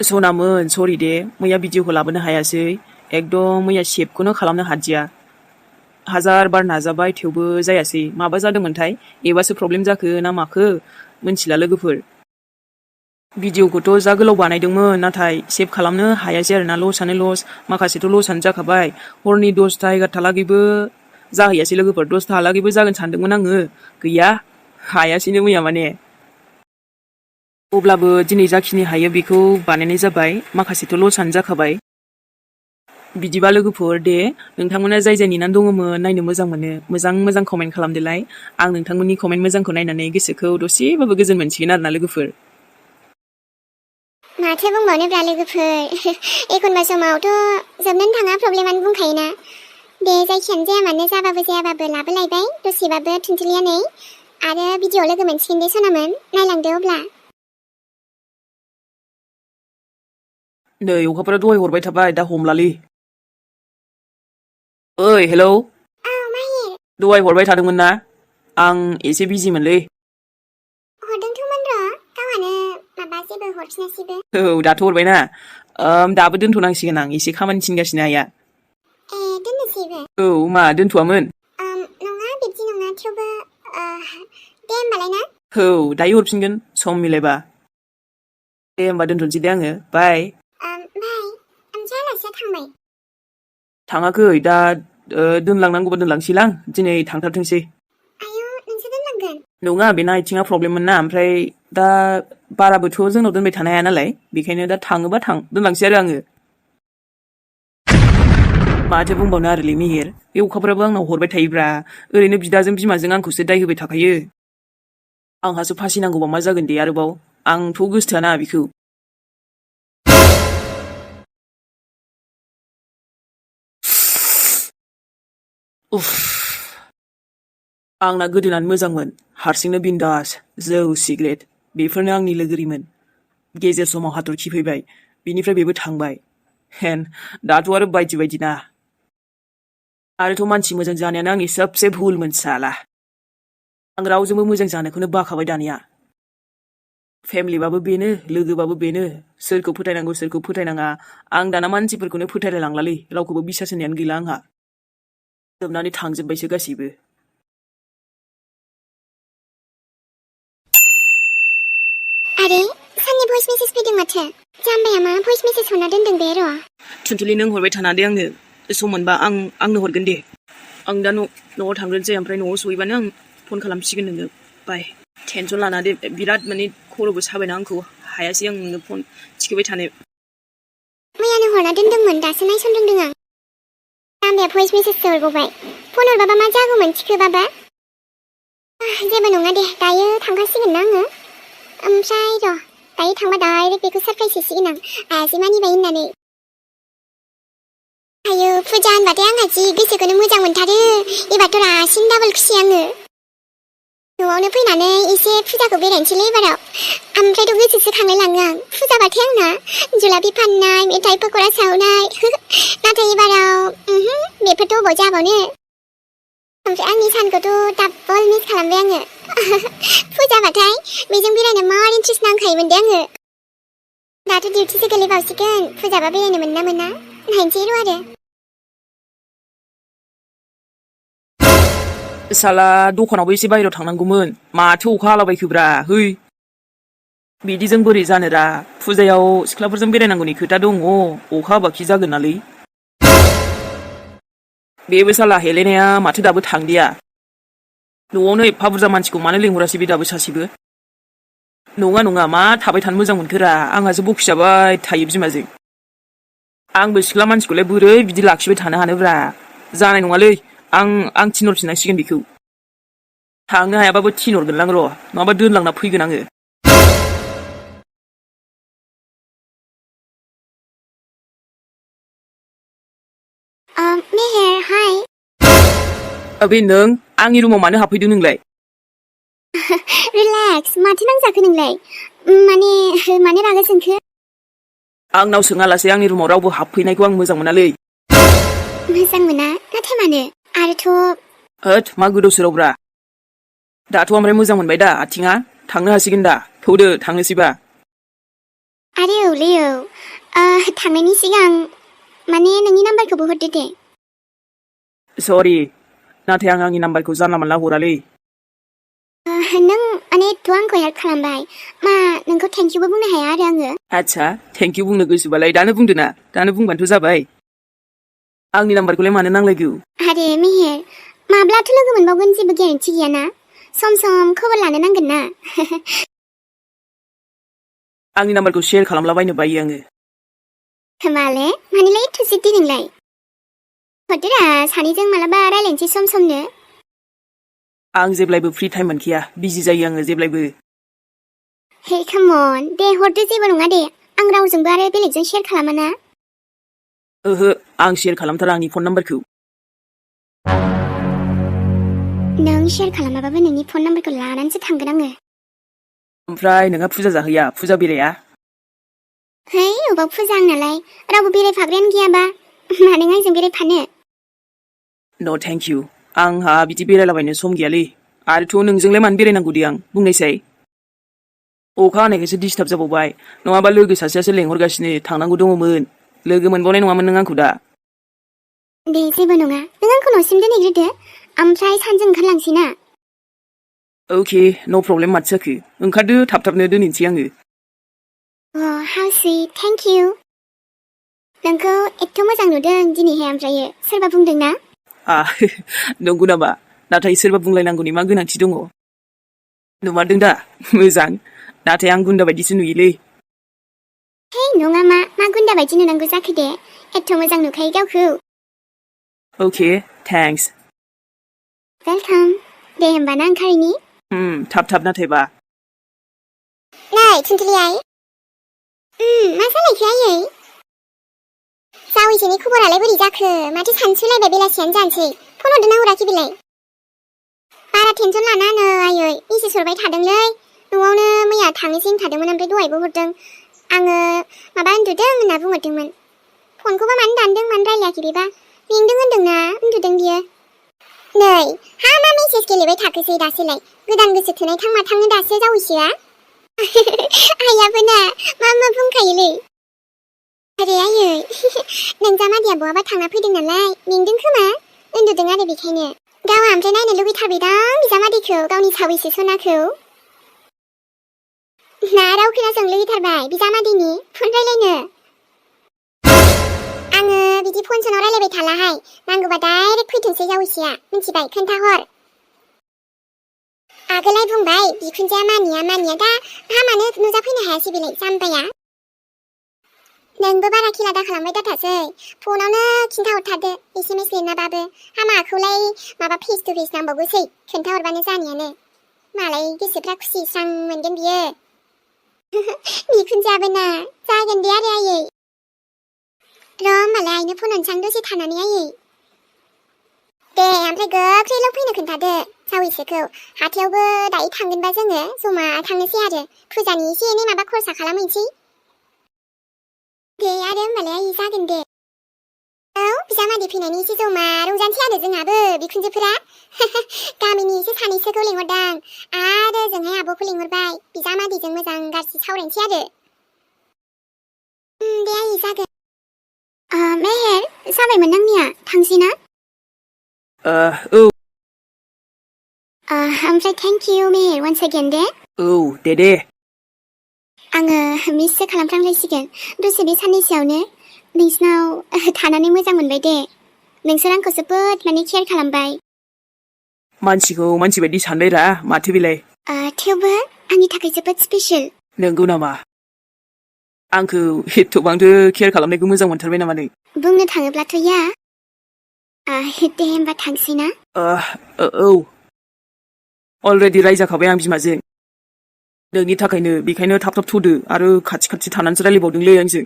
सनामोन सरि दे मैया भिडिअखौ लाबोनो हायासै एकदम मैया सेभखौनो खालामनो हादिया हाजार बार नाजाबाय थेवबो जायासै माबा जादोंमोनथाय एबासो प्रब्लेम जाखो ना माखो मोनथिला लोगोफोर भिडिअखौथ' जा गोलाव बानायदोंमोन नाथाय सेभ खालामनो हायासै आरोना लसआनो लस माखासेथ' लसआनो जाखाबाय हरनि 10टा 11टालागैबो जाहैयासै लोगोफोर 10टालागैबो जागोन सानदोंमोन आङो गैया हायासैनो मैया माने अब्लाबो दिनै जाखिनि हायो बेखौ बानायनाय जाबाय माखासेथ' लसआनो जाखाबाय बिदिबा लोगोफोर दे नोंथांमोना जाय जाय नेनानै दङमोन नायनो मोजां मोनो मोजां कमेन्ट खालामदोलाय आं नोंथांमोननि कमेन्ट मोजांखौ नायनानै गोसोखौ दसेबाबो गोजोन मोनसिगोन आरोना लोगोफोर माथो बुंबावनोब्रा लोगोफोर एखनबा समावथ' जोबनोनो थाङा प्रब्लेमानो बुंखायोना दे जायखियानो जाया मानो जायाबाबो लाबोलायबाय दसेबाबो थुनथुलिया नै आरो भिडिअ लोगो मोनसिगोन दे सनामोन नायलांदो अब्ला नै अखाफोरा दहाय हरबाय थाबाय दा हमलालै ओइ हेलौ दहाय हरबाय थादोंमोन ना आं एसे बिजिमोनलै हरदोंथ'मोन र' गावहानो माबा जेबो हरफिनासैबो औ दाथ' हरबायना दाबो दोनथ'नांसिगोन आं एसे खामानि थिनगासिनो आइया दोननोसैबो औ मा दोनथ'वामोन नङा बिदि नङा थेवबो दे होमबालाय ना औ दायो हरफिनगोन सम मिलायबा दे होमबा दोनथ'नोसै दे आङो बाय बाय ओमफ्राय आलासिया थांबाय थाङाखै दा दोनलांनांगौबा दोनलांसैलां दिनै थांथारथोंसै आयौ नोंसो दोनलांगोन नङा बेना आथिङा प्रब्लेममोन ना ओमफ्राय दा बाराबोथ' जोंनाव दोनबाय थानो हाया नालाय बेखायनो दा थाङोबा दोनलांसै आरो आङो माथो बुंबावनो आरोलै मेहेर बे अखाफ्राबो आंनाव हरबाय थायोब्रा ओरैनो बिदाजों बिमाजों आंखौसो दाय होबाय थाखायो आंहासो फासि नांगौबा मा जागोन दे आरोबाव आंथ' गोसोथोआना बेखौ उफ आंना गोदोनानो मोजांमोन हारसिंनो बिन्दास जौ सिग्रेट बेफोरनो आंनि लोगोरिमोन गेजेर समाव हाथरखि फैबाय बिनिफ्राय बेबो थांबाय हेन दाथ' आरो बायदि ना आरोथ' मानसि मोजां जानायानो आंनि सबसे भुलमोन साला आं रावजोंबो मोजां जानोखौनो बाखाबाय दानिया फेमिलिबाबो बेनो लोगोबाबो बेनो सोरखौ फोथायनांगौ सोरखौ फोथायनाङा आं दाना मानसिफोरखौनो फोथायलाय लांलालै रावखौबो बिसास होनायानो गैला आंहा जोबनानै थांजोब्बायसो गासैबो आरे साननि भइस मेसेज फैदों माथो जाम्बाया मा भइस मेसेज हरना दोनदों बे र' थुनथुलि नों हरबाय थाना दे आंनो सम मोनबा आंनो हरगोन दे आं दा न'आव थांग्रोनोसै ओमफ्राय न'आव सहैबानो आं फन खालामसिगोन नोंनो बाय टेनसन लाना दे बिराद माने खर'बो साबायना आंखौ हायासै आं नोंनो फन थिखोबाय थानो मैयानो हरना दोनदोंमोन दासो नायसनदों आं जाम्बाया भइस मेसेजसो हरबावबाय फन हरबाबा मा जागौमोन थिखोबाबा जेबो नङा दे दायो थांखासिगोन ना आङो ओमफ्राय र' दायो थांबा डाइरेक्ट बेखौ सारप्राइज होसिगोन आं आयासै मानिबाय होननानै आयो फुजा होनबाथाय आंहा जि गोसोखौनो मोजां मोनथारो एबारथ' रासिन डाबल खुसि आङो न'आवनो फैनानै एसे फुजाखौ बेरायनोसैलै एबाराव ओमफ्रायथ' गोसोसो खांलाय लाङो आं फुजाबाथाय आंना जुलाफि फाननाय मेथाइ पक'रा सावनाय नाथाय एबाराव बेफोरथ' अबाव जाबावनो ओमफ्राय आंनि सानखौथ' डाबल मिस खालामबाय आङो फुजाबाथाय बेजों बेरायनो मार इन्ट्रेस्ट नांखायोमोन दे आङो दाथ' डिउटिसो गोलैबावसिगोन फुजाबा बेरायनो मोना नायनोसै र' आरो साला दखानावबो एसे बायहेरायाव थांनांगौमोन माथो अखा हालाबायखोब्रा है बिदिजों बोरै जानोरा फुजायाव सिख्लाफोरजों बेरायनांगौनि खोथा दङ अखा हाबाखि जागोन नालै बेबो साला हेलेनाया माथो दाबो थांदिया न'आवनो एफा बुरजा मानसिखौ मानो लेंहरासै बे दाबो सासेबो नङा मा थाबाय थानो मोजां मोनखोरा आंहासो बखिजाबाय थायो बिमाजों आंबो सिख्ला मानसिखौलाय बोरै बिदि लाखिबाय थानो हानोब्रा जानाय नङालै आं थिनहरफिननांसिगोन बेखौ थांनो हायाबाबो थिनहरगोनलां र' नङाबा दोनलांना फैगोन आङो मेहेर हाय बे नों आंनि रुमाव मानो हाबफैदों नोंलाय रिलेक्स माथो नांजाखो नोंलाय माने रागा जोंखो आंनाव सोङालासे आंनि रुमाव रावबो हाबफैनायखौ आं मोजां मोनालै मोजां मोना नाथाय मानो आरोथ' होद मा गोदाव सोरावब्रा दाथ' ओमफ्राय मोजां मोनबाय दा आथिङा थांनो हासिगोन दा थौदो थांनोसैबा आरे औलै औ थांनायनि सिगां माने नोंनि नाम्बारखौबो हरदो दे सरि नाथाय आं आंनि नाम्बारखौ जानला मानला हरालै नों मानेथ' आंखौ हेल्प खालामबाय मा नोंखौ थेंकिउबो बुंनो हाया आरो आङो आच्छा थेंक इउ बुंनो गोसोबालाय दानो बुंदो ना दानो बुंबानोथ' जाबाय आंनि नाम्बारखौलाय मानो नांलायगौ आरे मेहेर माब्लाथो लोगो मोनबावगोन जेबो गेरेन्टि गैयाना सम सम खबर लानो नांगोन ना आंनि नाम्बारखौ शेयार खालामलाबायनो बायो आङो माले मानिलाय एथ' जिद्दि नोंलाय हरदोरा सानैजों मालाबा रायलायनोसै सम समनो आं जेब्लायबो फ्रि टाइम मोनखाया बिजि जायो आङो जेब्लायबो हे कामन दे हरदो जेबो नङा दे आं रावजोंबो आरो बेलेगजों शेयार खालामा ना ओहो आं शेयार खालामथारा आंनि फन नाम्बारखौ नों शेयार खालामाबाबो नोंनि फन नाम्बारखौ लानानैसो थांगोन आङो ओमफ्राय नोंहा फुजा जाहैया फुजा बेराया है अबाव फुजा आंनालाय रावबो बेरायफाग्रायानो गैयाबा मानो आंजों बेरायफानो न' थेंक इउ आंहा बिदि बेरायलाबायनो सम गैयालै आरोथ' नोंजोंलाय मानो बेरायनांगौ दे आं बुंनायसाय अखा हानायखायसो डिस्टार्ब जाबावबाय नङाबा लोगो सासेयासो लेंहरगासिनो थांनांगौ दङमोन लोगो मोनबावनाय नङामोन नों आंखौ दा दे जेबो नङा नों आंखौ न'सिम दोनहैग्रोदो ओमफ्राय सानजों ओंखारलांसै ना अके न' प्रब्लेम माथो जाखो ओंखारदो थाब थाबनो दोनहैनोसै आङो हाउ स्वीट थेंक इउ नोंखौ एथ' मोजां नुदों दिनैहाय ओमफ्रायो सोरबा बुंदों ना नंगौ नामा नाथाय सोरबा बुंलायनांगौनि मा गोनांथि दङ नुमारदों दा मोजां नाथाय आं गुन्दा बायदिसो नुयोलै हे नङा मा गुन्दा बायदि नुनांगौ जाखो दे एथ' मोजां नुखायो गावखौ अके थेंक्स वेलकाम दे होमबा ना ओंखारैनि थाब थाब नाथायबा नै थुनथुलि आइ मा जालायखो आयै जावैसोनि खबरालाय बोरै जाखो माथो सानसुलायबाय बेलासियानो जानोसै फन हरदोंना हराखै बेलाय बारा टेनसन लानाङा आयै मेसेज हरबाय थादोंलै न'आवनो मैया थांनोसै होनखादोंमोन ओमफ्राय दहायबो हरदों आङो माबा उन्दुदों होनना बुंहरदोंमोन फनखौबा मानो दानदों मानो रायलायाखै बेबा मेंदों होनदोंना उन्दुदों बियो नै मा मेसेज गेलेबाय थाखोसै दासोलाय गोदान गोसो थोनाय थां माथांनो दासो जावैसोआ आइयाबो ना मा बुंखायोलै आरे आयै नोंजामादैया बहाबा थांना फैदों नालाय मेंदों खोमा उन्दुदों आरो बेखायनो गावहा ओमफ्राय नायनो लुबैथारबायदां बिजामादैखौ गावनि सावैसो सनाखौ ना राव खोनासंनो लुबैथारबाय बिजामादैनि फन रायलायनो आङो बिदि फन सनाव रायलायबाय थालाहाय नांगौबा डाइरेक्ट फैथोंसै जावैसोआ मिथिबाय खोन्थाहर आगोलाय बुंबाय बिखुनजोआ मानिया दा हामानो नुजाफैनो हायासै बेलाय जाम्बाया नोंबो बारा खेला दा खालामबाय दाथासै फनावनो खिन्थाहरथारदो एसएमएस लिरनाबाबो हामाखौलाय माबा फेस टु फेस नांबावगौसै खोन्थाहरबानो जानायानो मालाय गोसोफ्रा खुसि स्रां मोनगोन बियो बिखुनजोआबो ना जागोन दे आरो आयै र' होमबालाय आइनो फन हरनोसां दसे थानानै आयै दे ओमफ्राय गोख्रैल' फैनो खोन्थादो जावैसोखौ हाथायावबो दायो थांगोनबा जोङो जमा थांनोसै आरो फुजानि एसे एनै माबा खरसा खालामहैनोसै दे आरो होमबालाय आयै जागोन दे औ बिजामादै फैनायनि एसे जमा रंजानोसै आरो जोंहाबो बिखुनजोफोरा गामिनि एसे सानैसोखौ लिंहरदां आरो ओजोंहाय आब'खौ लिंहरबाय बिजामादैजों मोजां गाज्रि सावरायनोसै आरो दे आयै जागोन मेहेर जाबायमोन आंनिया थांसै ना औ ओमफ्राय थेंक इउ मेहेर वान्स अगेन दे औ दे आङो मिससो खालामफ्रांलायसिगोन दसे बे साननैसोआवनो नोंसिनाव थानानै मोजां मोनबाय दे नोंसोर आंखौ जोबोद माने केयार खालामबाय मानसिखौ मानसि बायदि सानबायरा माथो बेलाय थेवबो आंनि थाखाय जोबोद स्पेशल नंगौ नामा आंखौ एथ'बांथो केयार खालामनायखौ मोजां मोनथारबाय नामा नों बुंनो थाङोब्लाथ' या दे होमबा थांसै ना औ अलरेडि रायजाखाबाय आं बिमाजों नोंनि थाखायनो बेखायनो थाब थाब थ'दो आरो खाथि खाथि थानानैसो रायलायबावदोंलै आंजों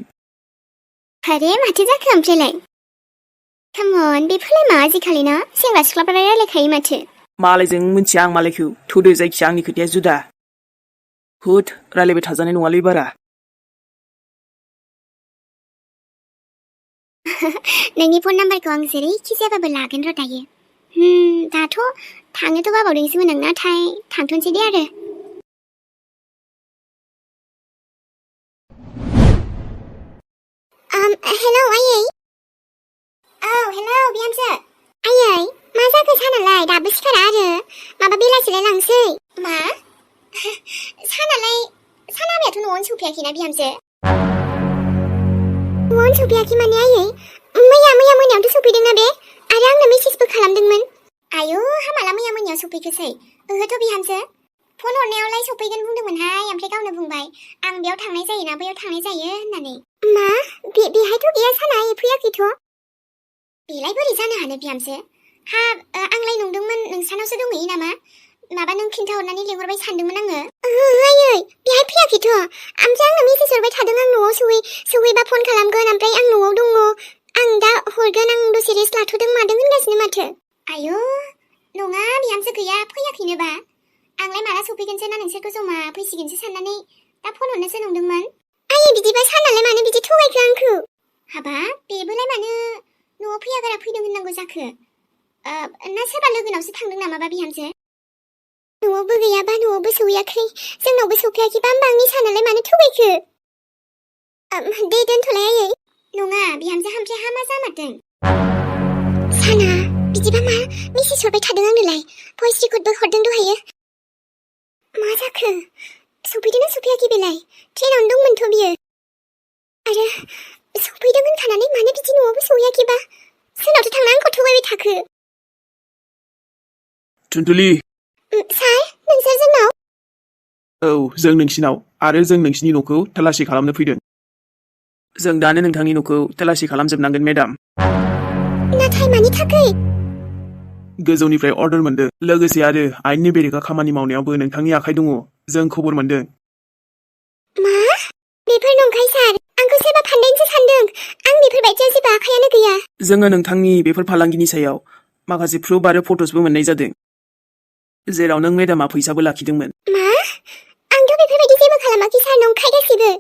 आरे माथो जाखो ओमफ्रायलाय कामन बेफोरलाय मा आजिखालि ना सेंग्रा सिख्लाफोरा रायलायखायो माथो मालायजों मिथिया आं मालायखौ थ'दो जायखिया आंनि खोथाया जुदा हुद रायलायबाय थाजानाय नङालै बारा नोंनि फन नाम्बारखौ आं जेरैखि जायाबाबो लागोन र' दायो दाथ' थांनोथ' बाबावदोंसोमोन आं नाथाय थांथ'नोसै दे आरो हेलौ आयै हेलौ बिहामजो आयै मा जाखो सानालाय दाबो सिखारा आरो माबा बेलासिलाय लांसै मा सानाबायाथ' न'आवनो सफैयाखैना बिहामजो न'आवनो सफैयाखै माने आयै मैया मोनायावथ' सफैदोंना बे आरो आंनो मेसेजबो खालामदोंमोन आयौ हामाला मैया मोनायाव सफैखोसै ओहोथ' बिहामजो फन हरनायावलाय सफैगोन बुंदोंमोनहाय ओमफ्राय गावनो बुंबाय आं बेयाव थांनाय जायोना बैयाव थांनाय जायो होननानै मा बेहायथ' गैया साना फैयाखैथ' बेलाय बोरै जानो हानो बिहामजो आंलाय नंदोंमोन नोंसानावसो दंहैयो नामा माबा नों खिन्थाहरनानै लेंहरबाय सानदोंमोन आङो आयै बेहाय फैयाखैथ' ओमफ्राय आंनो मेसेज हरबाय थादों आं न'आव सहैबा फन खालामगोन ओमफ्राय आं न'आव दङ आं दा हरगोन आं दसे रेस्ट लाथ'दों मादों होनगासिनो माथो आयौ नङा बिहामजो गैया फैयाखैनोबा आंलाय माला सफैगोनसो ना नोंसोरखौ जमा फैसिगोनसो साननानै दा फन हरनोसो नंदोंमोन आयै बिदिबा सानालाय मानो बिदि थगायखो आंखौ हाबा बेबोलाय मानो न'आव फैयागारा फैदों होननांगौ जाखो ना सोरबा लोगोनावसो थांदों नामाबा बिहामजो न'आवबो गैयाबा न'आवबो सहैयाखै जोंनावबो सफैयाखैबा होमबा आंनि सानालाय मानो थगायखो दे दोनथ'लाय आयै नङा बिहामजो ओमफ्राय हामा जामारदों साना बिदिबा मा मेसेज हरबाय थादों आंनोलाय भइस रेकर्डबो हरदों दहायो मा जाखो सफैदोंना सफैयाखै बेलाय ट्रेनावनो दंमोनथ' बियो आरो सफैदों होनखानानै मानो बिदि न'आवबो सहैयाखैबा सोरनावथो थांना आंखौ थगायबाय थाखो टुनटुलि सार नोंसोर जोंनाव औ जों नोंसिनाव आरो जों नोंसिनि न'खौ तलासि खालामनो फैदों जों दानो नोंथांनि न'खौ तलासि खालामजोबनांगोन मेडाम नाथाय मानि थाखाय गोजौनिफ्राय अर्डार मोनदों लोगोसे आरो आयेननि बेरेखा खामानि मावनायावबो नोंथांनि आखाइ दङ जों खबर मोनदों मा बेफोर नंखाय सार आंखौ सोरबा फान्दायनोसो सानदों आं बेफोरबायदियाव जेबो आखायानो गैया जोङो नोंथांनि बेफोर फालांगिनि सायाव माखासे प्रुफ आरो फट'सबो मोननाय जादों जेराव नों मेडामा फैसाबो लाखिदोंमोन मा आंथ' बेफोरबायदि जेबो खालामाखै सार नंखाय गासिबो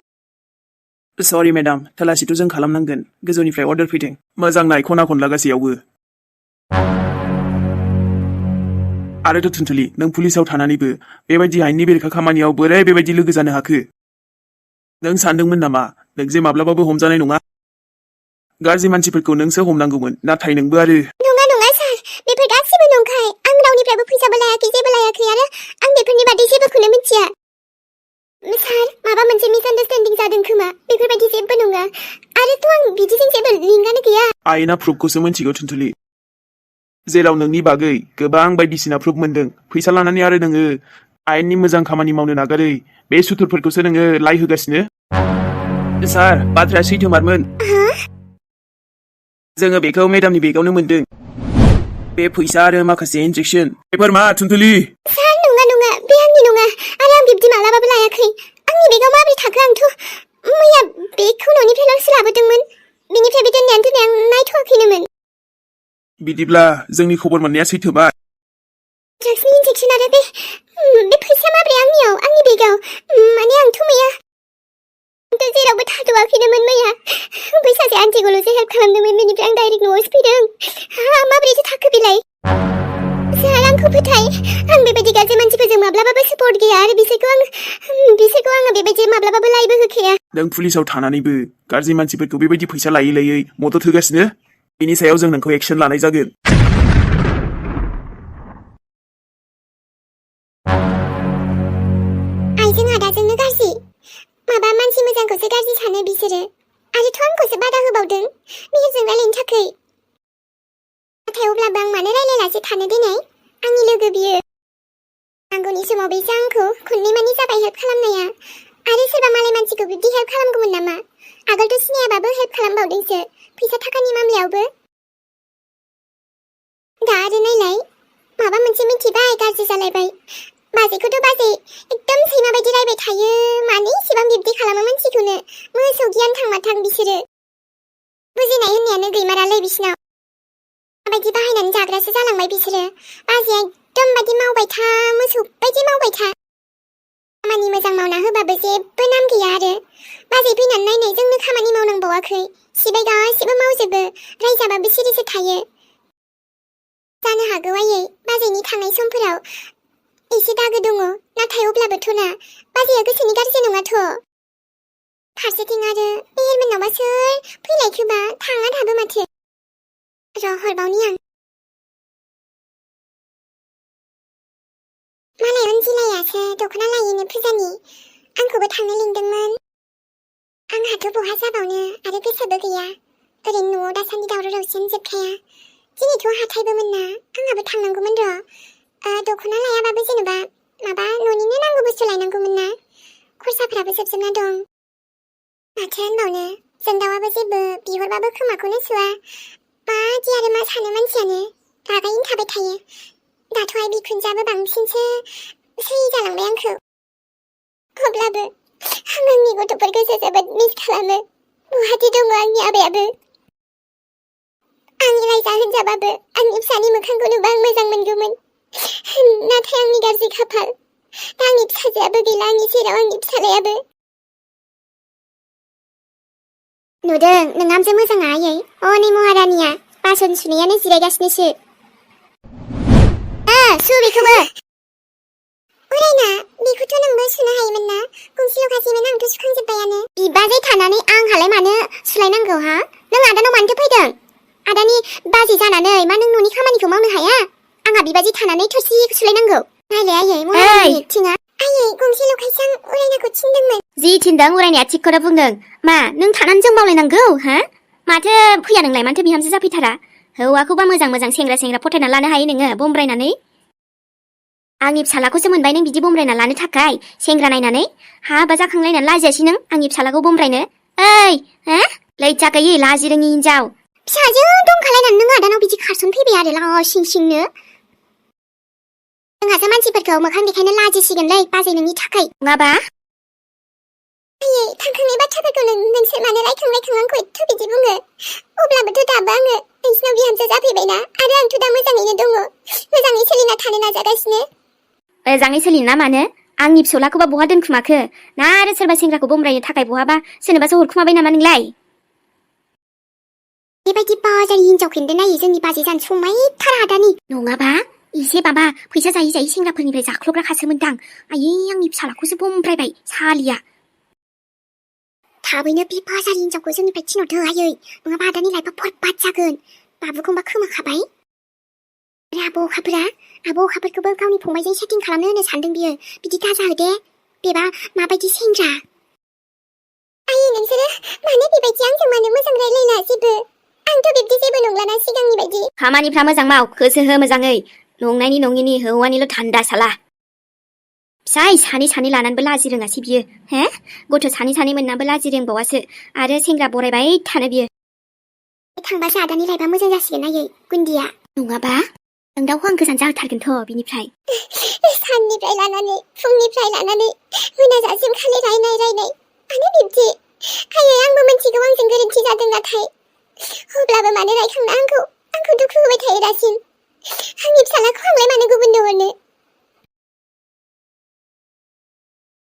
सरि मेडाम तलासिथ' जों खालामनांगोन गोजौनिफ्राय अर्डार फैदों मोजां नाय खना खनला गासैयावबो आरोथ' टुनटुलि नों पुलिसाव थानानैबो बेबायदि आयेननि बेरेखा खामानियाव बोरै बेबायदि लोगो जानो हाखो नों सानदोंमोन नामा नों जे माब्लाबाबो हमजानाय नङा गाज्रि मानसिफोरखौ नोंसो हमनांगौमोन नाथाय नोंबो आरो नङा सार बेफोर गासिबो नंखाय आं रावनिफ्रायबो फैसाबो लायाखै जेबो लायाखै आरो आं बेफोरनि बादै जेबोखौनो मिथिया सार माबा मोनसे मिसआन्डारस्टेन्डिं जादों खोमा बेफोरबायदि जेबो नङा आरोथ' आं बिदिजों जेबो लिंकआनो गैया आयेना प्रुफखौसो मिथिगौ टुनटुलि जेराव नोंनि बागै गोबां बायदिसिना प्रुफ मोनदों फैसा लानानै आरो नोङो आयेननि मोजां खामानि मावनो नागारै बे सुथुरफोरखौसो नोङो लाइ होगासिनो सार बाथ्राया सैथोमारमोन जोङो बेखौ मेडामनि बेगावनो मोनदों बे फैसा आरो माखासे इन्जेक्सन बेफोर मा टुनटुलि सार नङा बे आंनि नङा आरो आं बिब्दि मालाबाबो लायाखै आंनि बेगाव माबोरै थाखो आंथ' मैया बेगखौ न'निफ्रायल'सो लाबोदोंमोन बेनिफ्राय बे दोननाय आं नायथ'वाखैनोमोन बिदिब्ला जोंनि खबर मोननाया सैथोबा ड्राग्सनि इन्जेक्सन आरो बे फैसाया माबोरै आंनि बेगाव माने आंथ' मैया जेरावबो थाद'आखैनोमोन मैया बै सासे आन्टिखौल'सो हेल्प खालामदोंमोन बेनिफ्राय आं डाइरेक्ट न'आवसो फैदों माबोरैथो थाखो बेलाय सार आंखौ फोथाय आं बेबायदि गाज्रि मानसिफोरजों माब्लाबाबो सापर्ट गैया आरो बिसोरखौ आङो बेबायदि माब्लाबाबो लायबो होखाया नों पुलिसाव थानानैबो गाज्रि मानसिफोरखौ बेबायदि फैसा लायै मदद होगासिनो बेनि सायाव जों नोंखौ एक्सन लानाय जागोन आइजों आदाजोंनो गाज्रि माबा मानसि मोजांखौसो गाज्रि सानो बिसोरो आरोथ' आंखौसो बादा होबावदों मेहेरजों रायलायनो थाखाय नाथाय अब्लाबो आं मानो रायलायालासे थानो देनाय आंनि लोगो बियो नांगौनि समाव बेसो आंखौ खननैमानि जाबाय हेल्प खालामनाया आरो सोरबा मालाय मानसिखौ बिब्दि हेल्प खालामगौमोन नामा आगोलथ' सिनायाबाबो हेल्प खालामबावदोंसो फैसा थाखानि मामलायावबो दा आरो नायलाय माबा मोनसे मिथिबाय गाज्रि जालायबाय बाजैखौथ' बाजै एकदम सैमा बायदि रायबाय थायो मानो इसेबां बिब्दि खालामो मानसिखौनो मोसौ गियान थांमाथां बिसोरो बुजिनाय होननायानो गैमारालै बिसिनाव माबायदि बाहायनानै जाग्रासो जालांबाय बिसोरो बाजैया एकदम बायदि मावबाय था मोसौ बायदि मावबाय था खामानि मोजां मावना होबाबो जेबो नाम गैया आरो बाजै फैनानै नायनाय जोंनो खामानि मावनांबावाखै सिबाय गासिबो मावजोबो रायजाबाबो सिरिसो थायो जानो हागौ आयै बाजैनि थांनाय समफोराव एसे दागो दङ नाथाय अब्लाबोथ' ना बाजैया गोसोनि गाज्रि नङाथ' फारसेथिं आरो मेहेर मोननावबा सोर फैलायखोबा थाङा दाबो माथो र' हरबावनि आं मालाय अनजिलायासो दख'ना लायैनो फुजानि आंखौबो थांनो लिंदोंमोन आंहाथ' बहा जाबावनो आरो गोसोबो गैया ओरैनो न'आव दासान्दि दावराव दावसियानो जोबखाया दिनैथ' हाथायबोमोन ना आंहाबो थांनांगौमोन र' दख'ना लायाबाबो जेनेबा माबा न'निनो नांगौ बुस्थु लायनांगौमोन ना खरसाफ्राबो जोबजोबना दं माथो होनबावनो जोंदावाबो जेबो बिहरबाबो खोमाखौनो सुवा मादि आरो मा सानो मानसियानो रागायैनो थाबाय थायो दाथ' आइ बिखुनजोआबो बांसिनसो सै जालांबाय आंखौ अब्लाबो आं आंनि गथ'फोरखौसो जोबोद मिस खालामो बहाथो दङ आंनि आबायाबो आंनि रायजा होनजाबाबो आंनि फिसानि मोखांखौ नुबा आं मोजां मोनगौमोन नाथाय आंनि गाज्रि खाफाल दा आंनि फिसाजोआबो गैला आंनि सेराव आंनि फिसालायाबो नुदों नोंहामजो मोजाङा आयै नै महारानिया बासन सुनायानो जिरायगासिनोसो सु बेखौबो उरायना बेखौथ' नोंबो सुनो हायोमोन ना गंसेल' खासैमोन आंथ' सुखांजोब्बायानो बिबाजै थानानै आंहालाय मानो सुलायनांगौ हा नों आदानाव मानोथो फैदों आदानि बाजै जानानै मा नों न'नि खामानिखौ मावनो हाया आंहा बिबाजै थानानै थोरसि सुलायनांगौ नायलाय आयै महारानि थिङा आयै गंसेल' खायसो आं उरायनाखौ थिनदोंमोन जि थिनदों उरायनाया थिगखौनो बुंदों मा नों थानानै जों मावलायनांगौ हा माथो फैया नोंलाय माथो बिहामजो जाफैथारा हौवाखौबा मोजां मोजां सेंग्रा सेंग्रा फथायना लानो हायो नोङो बमब्रायनानै आंनि फिसालाखौसो मोनबाय नों बिदि बमब्रायना लानो थाखाय सेंग्रा नायनानै हाबा जाखांलायनानै लाजियासै नों आंनि फिसालाखौ बमब्रायनो लैजा गैयै लाजि रोङि हिनजाव फिसाजो दंखालायनानै नों आदानाव बिदि खारसन फैबाय आरो लासिं सिंनो जोंहासो मानसिफोरखौ मोखां देखायनो लाजिसिगोनलै बाजै नोंनि थाखाय नङाबा आयै थांखांनाय बाथ्राफोरखौ नोंसोर मानो रायखां आंखौ एथ' बिदि बुङो अब्लाबोथ' दाबो आङो नोंसिनाव बिहामजो जाफैबायना आरो आंथ' दा मोजाङैनो दङ मोजाङै सोलिना थानो नाजागासिनो मोजाङै सोलिना मानो आंनि फिसौलाखौबा बहा दोनखुमाखो ना आरो सोरबा सेंग्राखौ बमब्रायनो थाखाय बहाबा सोरनोबासो हरखुमाबाय नामा नोंलाय बेबायदि बाजारि हिनजावखौनो नायै जोंनि बाजै जानो समायथारा आदानि नङाबा एसे माबा फैसा जायै जायै सेंग्राफोरनिफ्राय जाख्ल'ग्राखासोमोनदां आयै आंनि फिसालाखौसो बमब्रायबाय सालिया थाबैनो बे बाजारि हिनजावखौ जोंनिफ्राय थिनहरदो आयै नङाबा आदानि लाइफआ बरबाद जागोन बाबुखौबा खोमाखाबाय आरो आब' अखाफोरखौबो गावनि फंबायजों सेटिं खालामनो होनो सानदों बियो बिदि दाजाहो दे बेबा माबायदि सेंग्रा आयै नोंसोरो मानो बेबायदि आंजों मानो मोजां रायलायला जेबो आंथ' बिब्दि जेबो नंलाना सिगांनि बायदि खामानिफ्रा मोजां माव गोसो हो मोजाङै नंनायनि नङिनि हौवानिल' धान्दा साला फिसाय सानै लानानैबो लाजि रोङासै बियो गथ' सानै मोननाबो लाजि रोंबावासो आरो सेंग्रा बरायबाय थानो बियो थांबासो आदानि लाइफआ मोजां जासिगोन आयै गुन्दिया नङाबा नोंदावखौ आं गोजान जाहोथारगोनथ' बिनिफ्राय साननिफ्राय लानानै फुंनिफ्राय लानानै मोनाजासिम खालि रायनाय मानो बिब्दि आयै आंबो मिथिगौ आंजों गोरोन्थि जादों नाथाय अब्लाबो मानो रायखांना आंखौ दुखु होबाय थायो दासिम आंनि फिसालाखौ आंलाय मानो गुबुननो हरनो